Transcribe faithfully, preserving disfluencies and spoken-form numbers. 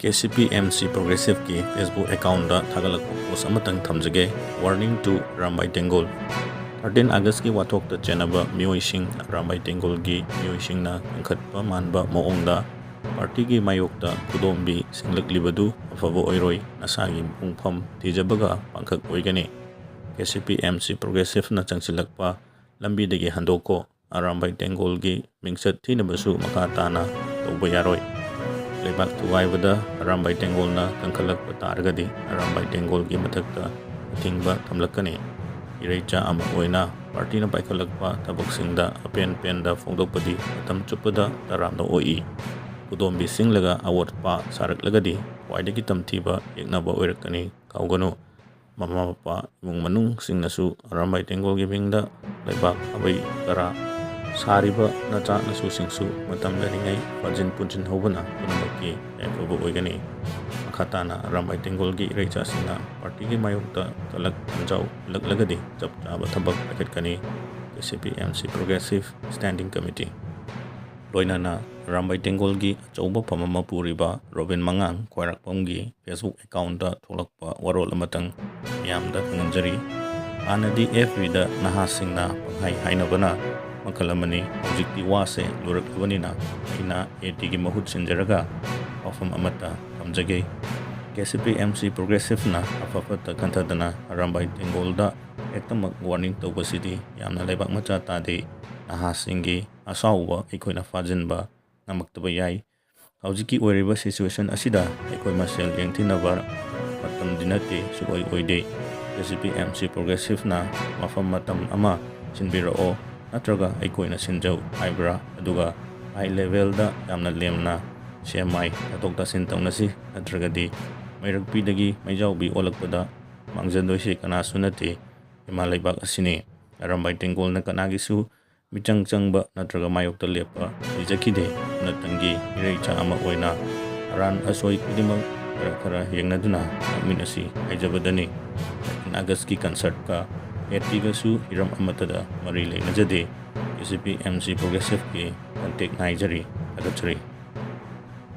ꯀꯦ C P M ꯁꯤ ꯄ꯭ꯔꯣꯒ꯭ꯔꯦꯁꯤꯚꯀꯤ Facebook ꯑꯦꯀꯥꯎꯟꯗ ꯊꯥꯒꯠꯂꯛꯄ ꯄꯣꯁ ꯑꯃꯇꯪ ꯊꯝꯖꯒꯦ꯫ Warning to Arambai ꯇꯦꯡꯒꯣꯜ꯫ Thirteen Augustꯀꯤ ꯋꯥꯊꯣꯛꯇ ꯆꯦꯟꯅꯕ ꯃꯤꯑꯣꯏꯁꯤꯡ ꯑꯔꯥꯝꯕꯥꯏ ꯇꯦꯡꯒꯣꯜꯒꯤ ꯃꯤꯑꯣꯏꯁꯤꯡꯅ ꯀꯟꯈꯠꯄ ꯃꯥꯟꯕ ꯃꯑꯣꯡꯗ ꯄꯥꯔꯇꯤꯒꯤ ꯃꯥꯌꯣꯛꯇ ꯈꯨꯗꯣꯝꯕꯤ ꯁꯤꯡꯂꯛꯂꯤꯕꯗꯨ ꯑꯐꯕ ꯑꯣꯏꯔꯣꯏ꯫ ꯅꯁꯥꯒꯤ ꯃꯄꯨꯡꯐꯝ ꯊꯤꯖꯕꯒ ꯄꯥꯡꯈꯛ ꯑꯣꯏꯒꯅꯤ꯫ ꯀꯦ ꯁꯤ ꯄꯤ ꯑꯦꯝ ꯁꯤ ꯄ꯭ꯔꯣꯒ꯭ꯔꯦꯁꯤꯚꯅ ꯆꯪꯁꯤꯜꯂꯛꯄ ꯂꯝꯕꯤꯗꯒꯤ ꯍꯟꯗꯣꯛꯀꯣ꯫ ꯑꯔꯥꯝꯕꯥꯏ ꯇꯦꯡꯒꯣꯜꯒꯤ ꯃꯤꯡꯆꯠ ꯊꯤꯅꯕꯁꯨ ꯃꯈꯥ ꯇꯥꯅ ꯇꯧꯕ ꯌꯥꯔꯣꯏ꯫ ꯂꯩꯕꯥꯛ ꯊꯨꯒꯥꯏꯕꯗ ꯑꯔꯥꯝꯕꯥꯏ ꯇꯦꯡꯒꯣꯜꯅ ꯀꯟꯈꯠꯂꯛꯄ ꯇꯥꯔꯒꯗꯤ ꯑꯔꯥꯝꯕꯥꯏ ꯇꯦꯡꯒꯣꯜꯒꯤ ꯃꯊꯛꯇ ꯑꯊꯤꯡꯕ ꯊꯝꯂꯛꯀꯅꯤ꯫ ꯏꯔꯩꯆꯥ ꯑꯃ ꯑꯣꯏꯅ ꯄꯥꯔꯇꯤꯅ ꯄꯥꯏꯈꯠꯂꯛꯄ ꯊꯕꯛꯁꯤꯡꯗ ꯑꯄꯦꯟ ꯄꯦꯟꯗ ꯐꯣꯡꯗꯣꯛꯄꯗꯤ ꯃꯇꯝ ꯆꯨꯞꯄꯗ ꯇꯔꯥꯝꯅ ꯑꯣꯛꯏ꯫ ꯈꯨꯗꯣꯝꯕꯤ ꯁꯤꯡꯂꯒ ꯑꯋꯣꯠꯄ ꯁꯥꯔꯛꯂꯒꯗꯤ ꯈ꯭ꯋꯥꯏꯗꯒꯤ ꯇꯝꯊꯤꯕ ꯌꯦꯛꯅꯕ ꯑꯣꯏꯔꯛꯀꯅꯤ꯫ ꯀꯥꯎꯒꯅꯨ, ꯃꯃꯥ ꯃꯄꯥ, ꯏꯃꯨꯡ ꯃꯅꯨꯡꯁꯤꯡꯅꯁꯨ ꯑꯔꯥꯝꯕꯥꯏ ꯇꯦꯡꯒꯣꯜꯒꯤ ꯃꯤꯡꯗ ꯂꯩꯕꯥꯛ ꯈꯥꯕꯩ ꯇꯔꯥ ꯁꯥꯔꯤꯕ ꯅꯆꯥ ꯅꯁꯨꯁꯤꯡꯁꯨ ꯃꯇꯝ ꯂꯩꯔꯤꯉꯩ ꯐꯥꯖꯤꯟ ꯄꯨꯟꯁꯤꯟꯍꯧꯕꯅ ꯄꯨꯝꯅꯃꯛꯀꯤ ꯌꯥꯏꯐꯕ ꯑꯣꯏꯒꯅꯤ꯫ ꯃꯈꯥ ꯇꯥꯅ ꯑꯔꯥꯝꯕꯥꯏ ꯇꯦꯡꯒꯣꯜꯒꯤ ꯏꯔꯩꯆꯥꯁꯤꯡꯅ ꯄꯥꯔꯇꯤꯒꯤ ꯃꯥꯌꯣꯛꯇ ꯀꯂꯛ ꯂꯝꯖꯥꯎ ꯎꯠꯂꯛꯂꯒꯗꯤ ꯆꯞ ꯆꯥꯕ ꯊꯕꯛ ꯄꯥꯏꯈꯠꯀꯅꯤ꯫ K C P M C Progressive Standing Committee꯫ ꯂꯣꯏꯅꯅ ꯑꯔꯥꯝꯕꯥꯏ ꯇꯦꯡꯒꯣꯜꯒꯤ ꯑꯆꯧꯕ ꯐꯝ ꯑꯃ ꯄꯨꯔꯤꯕ ꯔꯣꯕꯤꯟ ꯃꯉꯥꯡ ꯈ꯭ꯋꯥꯏꯔꯥꯛꯄꯝꯒꯤ Facebook ꯑꯦꯀꯥꯎꯟꯗ ꯊꯣꯛꯂꯛꯄ ꯋꯥꯔꯣꯜ ꯑꯃꯇꯪ ꯃꯤꯌꯥꯝꯗ ꯈꯪꯍꯟꯖꯔꯤ꯫ ꯍꯥꯟꯅꯗꯤ F Bꯗ ꯅꯍꯥꯁꯤꯡꯅ ꯄꯪꯍꯥꯏ ꯍꯥꯏꯅꯕꯅ ꯃꯈꯜ ꯑꯃꯅꯤ꯫ ꯍꯧꯖꯤꯛꯇꯤ ꯋꯥꯁꯦ ꯂꯨꯔꯛꯂꯕꯅꯤꯅ ꯑꯩꯅ A Tꯒꯤ ꯃꯍꯨꯠ ꯁꯤꯟꯖꯔꯒ ꯋꯥꯐꯝ ꯑꯃꯠꯇ ꯊꯝꯖꯒꯦ꯫ ꯀꯦ ꯁꯤ ꯄꯤ ꯑꯦꯝ ꯁꯤ Progressiveꯅ ꯑꯐ ꯐꯠꯇ ꯈꯟꯊꯗꯅ ꯑꯔꯥꯝꯕꯥꯏ ꯇꯦꯡꯒꯣꯜꯗ ꯍꯦꯛꯇꯃꯛ warning ꯇꯧꯕꯁꯤꯗꯤ ꯌꯥꯝꯅ ꯂꯩꯕꯥꯛ ꯃꯆꯥ ꯇꯥꯗꯦ꯫ ꯅꯍꯥꯁꯤꯡꯒꯤ ꯑꯁꯥꯎꯕ ꯑꯩꯈꯣꯏꯅ ꯐꯥꯖꯤꯟꯕ ꯉꯝꯃꯛꯇꯕ ꯌꯥꯏ꯫ ꯍꯧꯖꯤꯛꯀꯤ ꯑꯣꯏꯔꯤꯕ situation ꯑꯁꯤꯗ ꯑꯩꯈꯣꯏ ꯃꯁꯦꯜ ꯌꯦꯡꯊꯤꯅꯕ ꯃꯇꯝꯗꯤ ꯅꯠꯇꯦ, ꯁꯨꯛꯑꯣꯏ ꯑꯣꯏꯗꯦ꯫ ꯀꯦ ꯁꯤ ꯄꯤ ꯑꯦꯝ ꯁꯤ Progressiveꯅ ꯃꯐꯝ ꯃꯇꯝ ꯑꯃ ꯁꯤꯟꯕꯤꯔꯛꯑꯣ, ꯅꯠꯇ꯭ꯔꯒ ꯑꯩꯈꯣꯏꯅ ꯁꯤꯟꯖꯧ ꯍꯥꯏꯕ꯭ꯔꯥ? ꯑꯗꯨꯒ high levelꯗ ꯌꯥꯝꯅ ꯂꯦꯝꯅ ꯁꯦꯝ ꯃꯥꯏ ꯇꯥꯊꯣꯛ ꯇꯥꯁꯤꯟ ꯇꯧꯅꯁꯤ, ꯅꯠꯇ꯭ꯔꯒꯗꯤ ꯃꯩꯔꯛꯄꯤꯗꯒꯤ ꯃꯩꯖꯥꯎꯕꯤ ꯑꯣꯜꯂꯛꯄꯗ ꯃꯥꯡꯖꯗꯣꯏꯁꯤ ꯀꯅꯥꯁꯨ ꯅꯠꯇꯦ, ꯏꯃꯥ ꯂꯩꯕꯥꯛ ꯑꯁꯤꯅꯤ꯫ ꯑꯔꯥꯝꯕꯥꯏ ꯇꯦꯡꯒꯣꯜꯅ ꯀꯅꯥꯒꯤꯁꯨ ꯃꯤꯆꯪ ꯆꯪꯕ ꯅꯠꯇ꯭ꯔꯒ ꯃꯥꯌꯣꯛꯇ ꯂꯦꯞꯄ ꯂꯩꯖꯈꯤꯗꯦ꯫ ꯁꯨꯞꯅꯇꯪꯒꯤ ꯏꯔꯩꯆꯥ ꯑꯃ ꯑꯣꯏꯅ ꯑꯔꯥꯟ ꯑꯁꯣꯏ ꯈꯨꯗꯤꯡꯃꯛ ꯈꯔ ꯈꯔ ꯌꯦꯡꯅꯗꯨꯅ ꯉꯥꯛꯃꯤꯟꯅꯁꯤ ꯍꯥꯏꯖꯕꯗꯅꯤ꯫ Thirteen Augustꯀꯤ concertꯀ A Tꯒꯁꯨ ꯍꯤꯔꯝ ꯑꯃꯠꯇꯗ ꯃꯔꯤ ꯂꯩꯅꯖꯗꯦ꯫ ꯀꯦ ꯁꯤ ꯄꯤ ꯑꯦꯝ ꯁꯤ Progressiveꯀꯤ contact ꯉꯥꯏꯖꯔꯤ꯫ ꯊꯥꯒꯠꯆꯔꯤ꯫